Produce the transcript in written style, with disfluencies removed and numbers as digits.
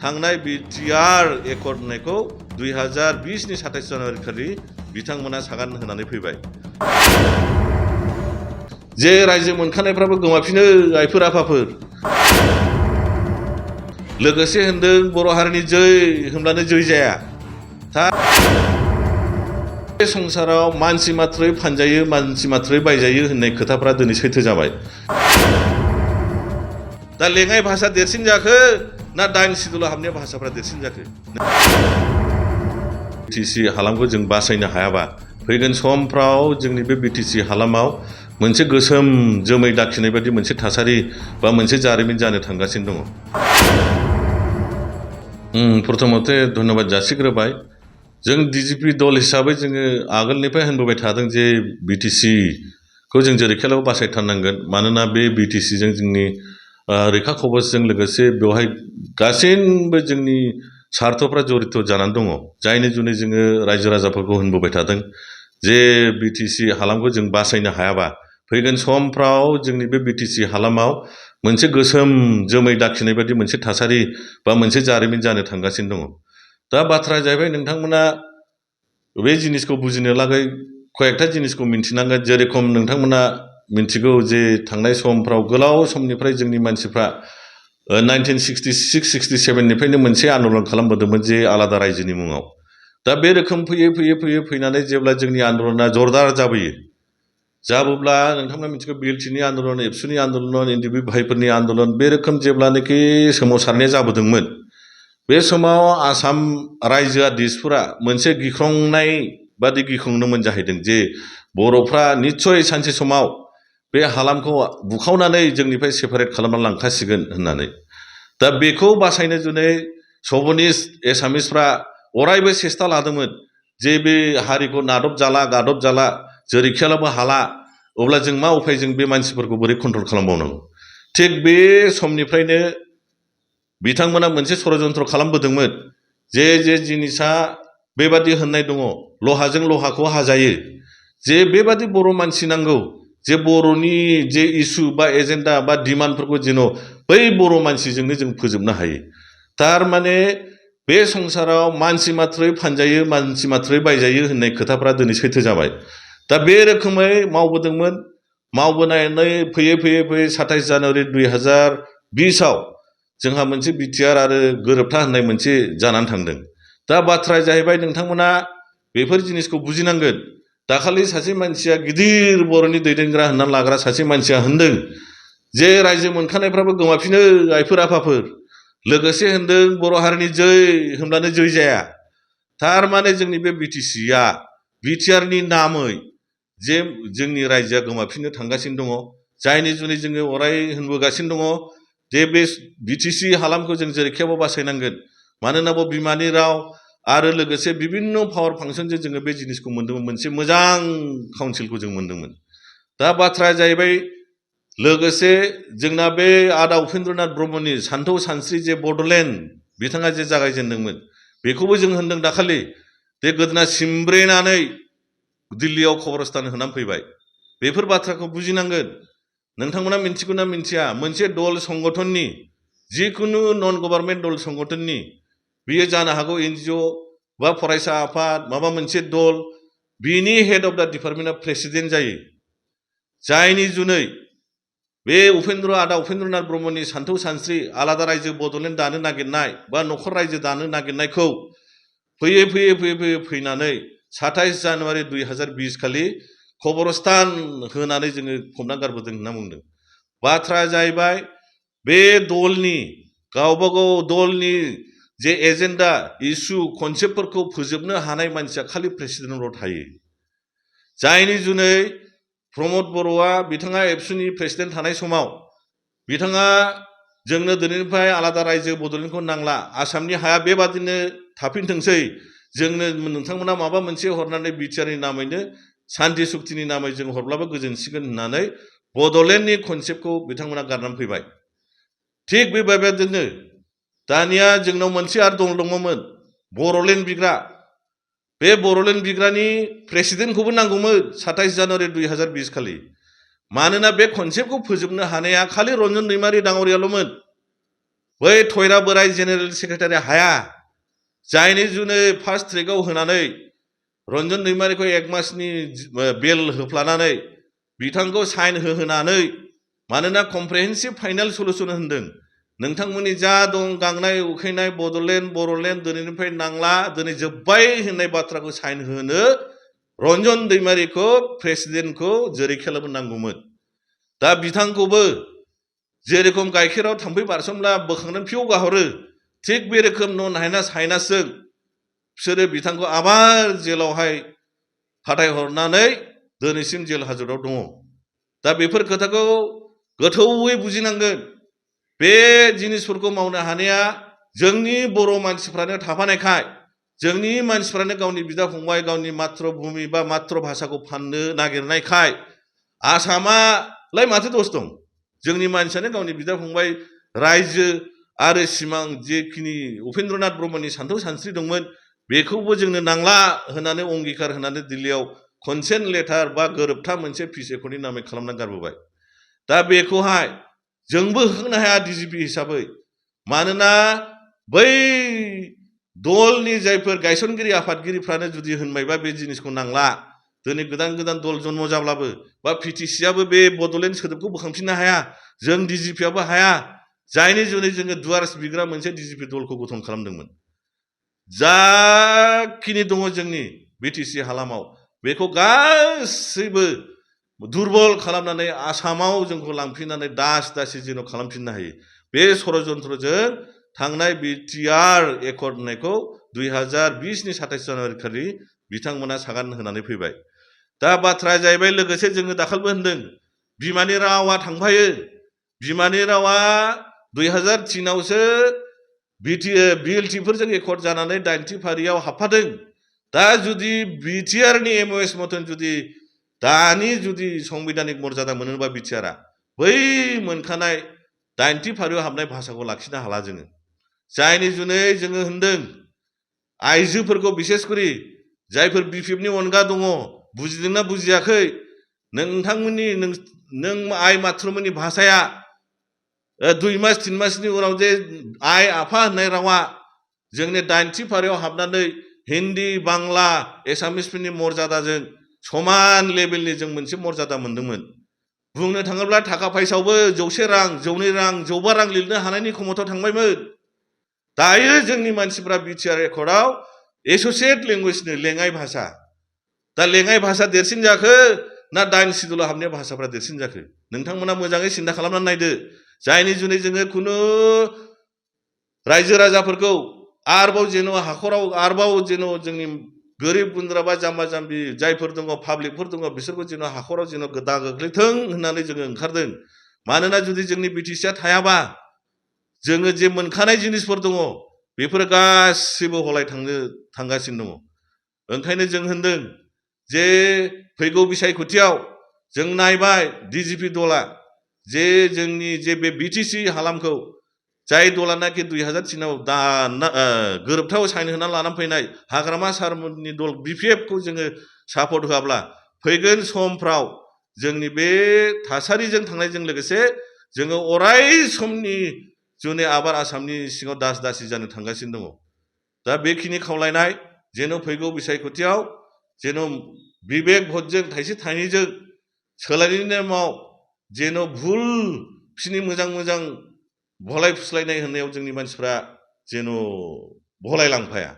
थांनाय BTR accord होननायखौ 2020नि 27 जानुवारि खालि बिथांमोना सागान होनानै फैबाय। जे रायजो मोनखानायफ्राबो गोमाफिनो आइफोर आफाफोर। लोगोसे होनदों बर' हारिनि जै होनब्लानो जै जाया। बे संसाराव मानसि मात्रै फानजायो मानसि मात्रै बायजायो होननाय खोथाफ्रा दिनै सैथो जाबाय। दा लेङाइ भाषा देरसिन जाखो ना दाइन सिदुलाव हाबनाय भाषाफ्रा देरसिन जाखो? बिटिसि हालामखौ जों बासायनो हायाबा फैगोन समफ्राव जोंनि बे बिटिसि हालामाव मोनसे गोसोम जोमै दाखिनाय बायदि मोनसे थासारि बा मोनसे जारिमिन जानो थांगासिनो दङ। प्रथमते धन्यबाद जासिग्रोबाय। जों डिजिपि दल हिसाबै जोङो आगोलनिफ्राय होनबोबाय थादों जे बिटिसिखौ जों जेरैखियालाबो बासायथारनांगोन। मानोना बे बिटिसिजों जोंनि रैखा कवचजों लोगोसे बेवहाय गासैबो जोंनि सार्थफ्रा जड़ित जानानै दङ। जायनि जुनै जोङो रायजो राजाफोरखौ होनबोबाय थादों जे बिटिसि हालामखौ जों बासायनो हायाबा फैगोन समफ्राव जोंनि बे बिटिसि हालामाव मोनसे गोसोम जोमै दाखिनाय बायदि मोनसे थासारि बा मोनसे जारिमिन जानो थांगासिनो दङ। दा बाथ्राया जाहैबाय नोंथांमोना बे जिनिसखौ बुजिनो लागै कयेकथा जिनिसखौ मिन्थिनांगोन। जेरेखम नोंथांमोना मिन्थिगौ जे थांनाय समफ्राव गोलाव समनिफ्राय जोंनि मानसिफ्रा 1966-67निफ्रायनो मोनसे आन्दलन खालामबोदोंमोन जे आलादा रायजोनि मुङाव। दा बे रोखोम फैनानै जेब्ला जोंनि आन्दलना जरदार जाबोयो, जाबोब्ला नोंथांमोना मिथिगौ बिएलटिनि आन्दलन, एबसुनि आन्दलन, एनडिपि भाइफोरनि आन्दलन बे रोखोम जेब्लानोखि सोमावसारनाया जाबोदोंमोन, बे समाव आसाम रायजोआ दिसपुरा मोनसे गिख्रंनाय बादि गिख्रंदोंमोन जाहैदों जे बर'फ्रा निस्सय सानसे समाव बे हालामखौ बुखावनानै जोंनिफ्राय सेपारेट खालामना लांखासिगोन होननानै। दा बेखौ बासायनो जुनै सभनिस्ट एसामिसफ्रा अरायबो सेस्था लादोंमोन जे बे हारिखौ नादब जाला गादब जाला जेरैखियालाबो हाला, अब्ला जों मा उफाय जों बे मानसिफोरखौ बोरै कन्ट्रल खालामबावनांगौ। थिग बे समनिफ्रायनो बिथांमोना मोनसे षड़यन्त्र खालामबोदोंमोन जे जिनिसा बेबादि होननाय दङ लहाजों लहाखौ हाजायो, जे बेबादि बर' मानसि नांगौ जे बर'नि जे इस्यु बा एजेन्डा बा डिमान्डफोरखौ जेन' बै बर' मानसिजोंनो जों फोजोबनो हायो। थारमाने बे संसाराव मानसि मात्रै फानजायो मानसि मात्रै बायजायो होननाय खोथाफ्रा दिनै सैथो जाबाय। दा बे रोखोमै मावबोदोंमोन। मावबोनानै फैयै 27 जानुवारि 2020आव जोंहा मोनसे बिटिआर आरो गोरोबथा होननाय मोनसे जानानै थांदों। दा बाथ्राया जाहैबाय नोंथांमोना बेफोर जिनिसखौ बुजिनांगोन। दाखालि सासे मानसिया गिदिर बर'नि दैदेनग्रा होननानै लाग्रा सासे मानसिया होनदों जे रायजो मोनखानायफ्राबो गोमाफिनो आइफोर आफाफोर। लोगोसे होनदों बर' हारिनि जै होनब्लानो जै जाया। थारमाने जोंनि बे बिटिसिआ बिटिआरनि नामै जे जोंनि रायजोआ गोमाफिननो थांगासिनो दङ, जायनि जुनै जोङो अराय होनबोगासिनो दङ जे बे बिटिसि हालामखौ जों जेरैखियाबो बासायनांगोन। मानोना बेयाव बिमानि राव आरो लोगोसे बिभिन्न पावार फांसनजों जोङो बे जिनिसखौ मोन्दोंमोन, मोनसे मोजां काउन्सिलखौ जों मोन्दोंमोन। दा बाथ्राया जाहैबाय लोगोसे जोंना बे आदा उपेन्द्रनाथ ब्रह्मनि सान्थौ सानस्रि जे बड'लेण्ड बिथाङा जे जागायजेनदोंमोन, बेखौबो जों होनदों दाखालि बे गोदोना सिमब्रेनानै दिल्लीयाव खबरस्थान होनानै फैबाय। बेफोर बाथ्राखौ बुजिनांगोन। नोंथांमोना मिन्थिगौ ना मिन्थिया मोनसे दल संगठननि जिखुनु नन गभर्नमेन्ट दल संगठननि बियो जानो हागौ एनजिअ बा फरायसा आफाद माबा मोनसे दल, बिनि हेड अफ दा डिपार्टमेन्टआ प्रेसिडेन्ट जायो। जायनि जुनै बे आदा उपेन्द्रनाथ ब्रह्मनि सान्थौ सानस्रि आलादा रायजो बड'लेण्ड दानो नागिरनाय बा न'खर रायजो दानो नागिरनायखौ फैयै फैनानै 27 जानुवारि 2020 खालि खबरस्थान होनानै जोङो फबना गारबोदों होनना बुंदों। बाथ्राया जाहैबाय बे दलनि गावबागाव दलनि जे एजेन्डा इस्यु कनसेप्टफोरखौ फोजोबनो हानाय मानसिया खालि प्रेसिडेन्टल' थायो। जायनि जुनै प्रमद बर'आ बिथाङा एबसुनि प्रेसिडेन्ट थानाय समाव बिथाङा जोंनो दिनैनिफ्राय आलादा रायजो बड'लेण्डखौ नांला, आसामनि हाया बेबादिनो थाफिनथोंसै, जोंनो नोंथांमोना माबा मोनसे हरनानै बिटिआरनि नामैनो सान्ति सुक्तिनि नामै जों हरब्लाबो गोजोनसिगोन होननानै बड'लेण्डनि कनसेप्टखौ बिथांमोना गारनानै फैबाय। थिग बेबायदिनो दानिया जोंनाव मोनसे आरो दङमोन बर'लेण्ड बिग्रा। बे बर'लेण्ड बिग्रानि प्रेसिडेन्टखौबो नांगौमोन 27 जानुवारि 2020 खालि। मानोना बे कनसेप्टखौ फोजोबनो हानाया खालि रन्जन दैमारि दाङ'रियाल'मोन। बै थयरा बोराय जेनेरेल सेक्रेटारि हाया जायनि जुनै फार्स्ट ट्रेकआव होनानै रन्जन दैमारिखौ 1 मासनि बेल होफ्लानानै बिथांखौ साइन होहोनानै मानोना कमप्रिहेन्सिभ फाइनाल सलुसन होनदों नोंथांमोननि जा दं गांनाय उखैनाय बड'लेण्ड बर'लेण्ड दिनैनिफ्राय नांला दिनै जोब्बाय होननाय बाथ्राखौ साइन होनो रन्जन दैमारिखौ प्रेसिडेन्टखौ जेरैखेलाबो नांगौमोन दा बिथांखौबो जेरेखम गाइखेराव थाम्फै बारसोमब्ला बोखांनानै फिउ गाहरो थिग बे रोखोम नन हायना साइनासजों बिसोरो बिथांखौ आबार जेलावहाय फाथायहरनानै दिनैसिम जेल हाजतआव दङ दा बेफोर खोथाखौ गोथौयै बुजिनांगोन बे जिनिसफोरखौ मावनो हानाया जोंनि बर' मानसिफ्रानो थाफानायखाय जोंनि मानसिफ्रानो गावनि बिदा फंबाय गावनि मात्र भूमि बा मात्र भाषाखौ फाननो नागिरनायखाय आसामालाय माथो दस दं जोंनि मानसियानो गावनि बिदा फंबाय रायजो आरो सिमां जेखिनि उपेन्द्रनाथ ब्रह्मनि सान्थौ सानस्रि दंमोन बेखौबो जोंनो नांला होननानै अंगिकार होनानै दिल्लीयाव कनसेन्ट लेटार बा गोरोबथा मोनसे पिस एकर्डनि नामै खालामनानै गारबोबाय दा बेखौहाय जोंबो होनो हाया डिजिपि हिसाबै मानोना बै दलनि जायफोर गायसनगिरि आफादगिरिफ्रानो जुदि होनबायबा बे जिनिसखौ नांला दिनै गोदान गोदान दल जन्म जाब्लाबो बा पिटिसियाबो बे बड'लेण्ड सोदोबखौ बोखांफिननो हाया जों डिजिपियाबो हाया जायनि जुनै जोङो दुवार्स बिग्रा मोनसे डिजिपि दलखौ गठन खालामदोंमोन जाखिनि दङ जोंनि बिटिसि हालामाव बेखौ गासैबो दुरबल खालामनानै आसामाव जोंखौ लांफिननानै दास दासि जेन' खालामफिननो हायो बे षड़यन्त्रजों थांनाय बिटिआर एकर्ड होननायखौ 2020नि 27 जानुवारि खालि बिथांमोना सागान होनानै फैबाय दा बाथ्राया जाहैबाय लोगोसे जोङो दाखालिबो होनदों बिमानि रावा थांफायो बिमानि रावा 2003आवसो बिएलटिफोरजों एकर्ड जानानै 90 फारियाव हाबफादों दा जुदि बिटिआरनि एमओएस मथन जुदि दानि जुदि संबिधानिक मर्यादा मोनोबा बिटिआरआ बै मोनखानाय 90 फारियाव हाबनाय भाषाखौ लाखिनो हाला जोङो जायनि जुनै जोङो होनदों आइजोफोरखौ बिसेस करि जायफोर बिपिएफनि अनगा दङ बुजिदोंना बुजियाखै नोंथांमोननि नों आइ माथ्रमोननि भाषाया 2 मास 3 मासनि उनाव जे आइ आफा होननाय रावा जोंनि 90 फारियाव हाबनानै हिन्दी बांला एसामिसफोरनि मर्यादाजों समान लेभेलनि जों मोनसे मर्यादा मोन्दोंमोन बुंनो थाङोब्ला थाखा फैसायावबो 100 रां 200 रां 105 रां लिरनो हानायनि क्षमतायाव थांबायमोन दायो जोंनि मानसिफ्रा बिटिआर एकर्डआव एस'सिएट लेंगुवेजनो लेङाइ भाषा दा लेङाइ भाषा देरसिन जाखो ना 9 सिडुलाव हाबनाय भाषाफ्रा देरसिन जाखो नोंथांमोना मोजाङै सिन्ता खालामनानै नायदो जायनि जुनै जोङो खुनु रायजो राजाफोरखौ आरोबाव जेन' हाखराव आरोबाव जेन' जोंनि गोरिब गुन्द्रा बा जाम्बा जाम्बि जायफोर दङ पाब्लिकफोर दङ बिसोरखौ जेन' हाखराव जेन' दा गोग्लैथों होननानै जोङो ओंखारदों मानोना जुदि जोंनि बिटिसिया थायाबा जोङो जे मोनखानाय जिनिसफोर दङ बेफोरो गासिबो हलाय थांगासिनो दङ ओंखायनो जों होनदों जे फैगौ बिसायख'थियाव जों नायबाय डिजिपि दला जे जोंनि जे बे बिटिसि हालामखौ जाय दलानाखि 2003आव गोरोबथायाव साइन होनानै लानानै फैनाय हाग्रामा सारमोननि दल बिपिएफखौ जोङो सापर्ट होआब्ला फैगोन समफ्राव जोंनि बे थासारिजों थांनायजों लोगोसे जोङो अराय समनि जुनै आबाद आसामनि सिङाव दास दासि जानो थांगासिनो दङ दा बेखिनि खावलायनाय जेन' फैगौ बिसायख'थियाव जेन' बिबेक भटजों थाइसे थाइनैजों सोलायनायनि नेमाव जेन' भुल बिसिनि मोजां मोजां भलाय फुस्लायनाय होननायाव जोंनि मानसिफ्रा जेन' भलायलांफाया